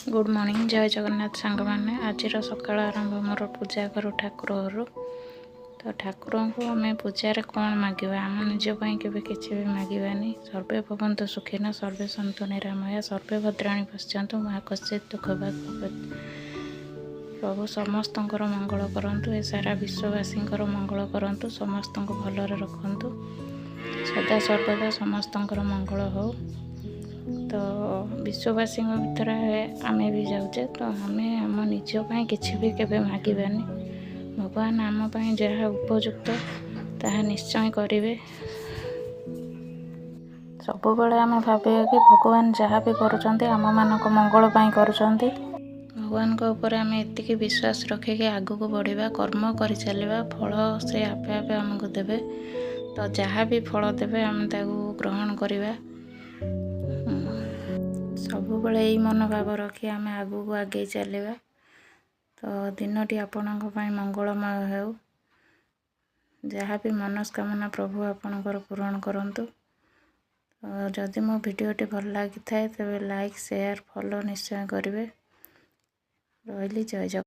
Good morning, ଜୟ ଜଗନ୍ନାଥ ସାଙ୍ଗମାନେ। ଆଜିର ସକାଳ ଆରମ୍ଭ ମୋର ପୂଜା ଘରୁ, ଠାକୁର ଘରୁ। ତ ଠାକୁରଙ୍କୁ ଆମେ ପୂଜାରେ କ'ଣ ମାଗିବା? ଆମ ନିଜ ପାଇଁ କେବେ କିଛି ବି ମାଗିବାନି। ସର୍ବେ ଭବନ୍ତୁ ସୁଖିନ, ସର୍ବେ ସନ୍ତୁ ନିରାମୟା, ସର୍ବେ ଭଦ୍ରାଣୀ ପଶ୍ୟନ୍ତୁ, ମା କଶ୍ଚିତ୍ ଦୁଃଖ ଭବେତ୍। ପ୍ରଭୁ ସମସ୍ତଙ୍କର ମଙ୍ଗଳ କରନ୍ତୁ, ଏ ସାରା ବିଶ୍ୱବାସୀଙ୍କର ମଙ୍ଗଳ କରନ୍ତୁ, ସମସ୍ତଙ୍କୁ ଭଲରେ ରଖନ୍ତୁ, ସଦା ସର୍ବଦା ସମସ୍ତଙ୍କର ମଙ୍ଗଳ ହେଉ। ତ ବିଶ୍ୱବାସୀଙ୍କ ଭିତରେ ଆମେ ବି ଯାଉଛେ, ତ ଆମେ ଆମ ନିଜ ପାଇଁ କିଛି ବି କେବେ ମାଗିବାନି। ଭଗବାନ ଆମ ପାଇଁ ଯାହା ଉପଯୁକ୍ତ ତାହା ନିଶ୍ଚୟ କରିବେ। ସବୁବେଳେ ଆମେ ଭାବିବା କି ଭଗବାନ ଯାହା ବି କରୁଛନ୍ତି, ଆମମାନଙ୍କ ମଙ୍ଗଳ ପାଇଁ କରୁଛନ୍ତି। ଭଗବାନଙ୍କ ଉପରେ ଆମେ ଏତିକି ବିଶ୍ୱାସ ରଖିକି ଆଗକୁ ବଢ଼ିବା, କର୍ମ କରିଚାଲିବା, ଫଳ ସେ ଆପେ ଆପେ ଆମକୁ ଦେବେ। ତ ଯାହା ବି ଫଳ ଦେବେ, ଆମେ ତାକୁ ଗ୍ରହଣ କରିବା। ସବୁବେଳେ ଏଇ ମନୋଭାବ ରଖି ଆମେ ଆଗକୁ ଆଗେଇ ଚାଲିବା। ତ ଦିନଟି ଆପଣଙ୍କ ପାଇଁ ମଙ୍ଗଳମୟ ହେଉ। ଯାହା ବି ମନସ୍କାମନା ପ୍ରଭୁ ଆପଣଙ୍କର ପୂରଣ କରନ୍ତୁ। ଯଦି ମୋ ଭିଡ଼ିଓଟି ଭଲ ଲାଗିଥାଏ, ତେବେ ଲାଇକ୍, ସେୟାର, ଫଲୋ ନିଶ୍ଚୟ କରିବେ। ରହିଲି, ଜୟ ଜଗନ୍ନାଥ।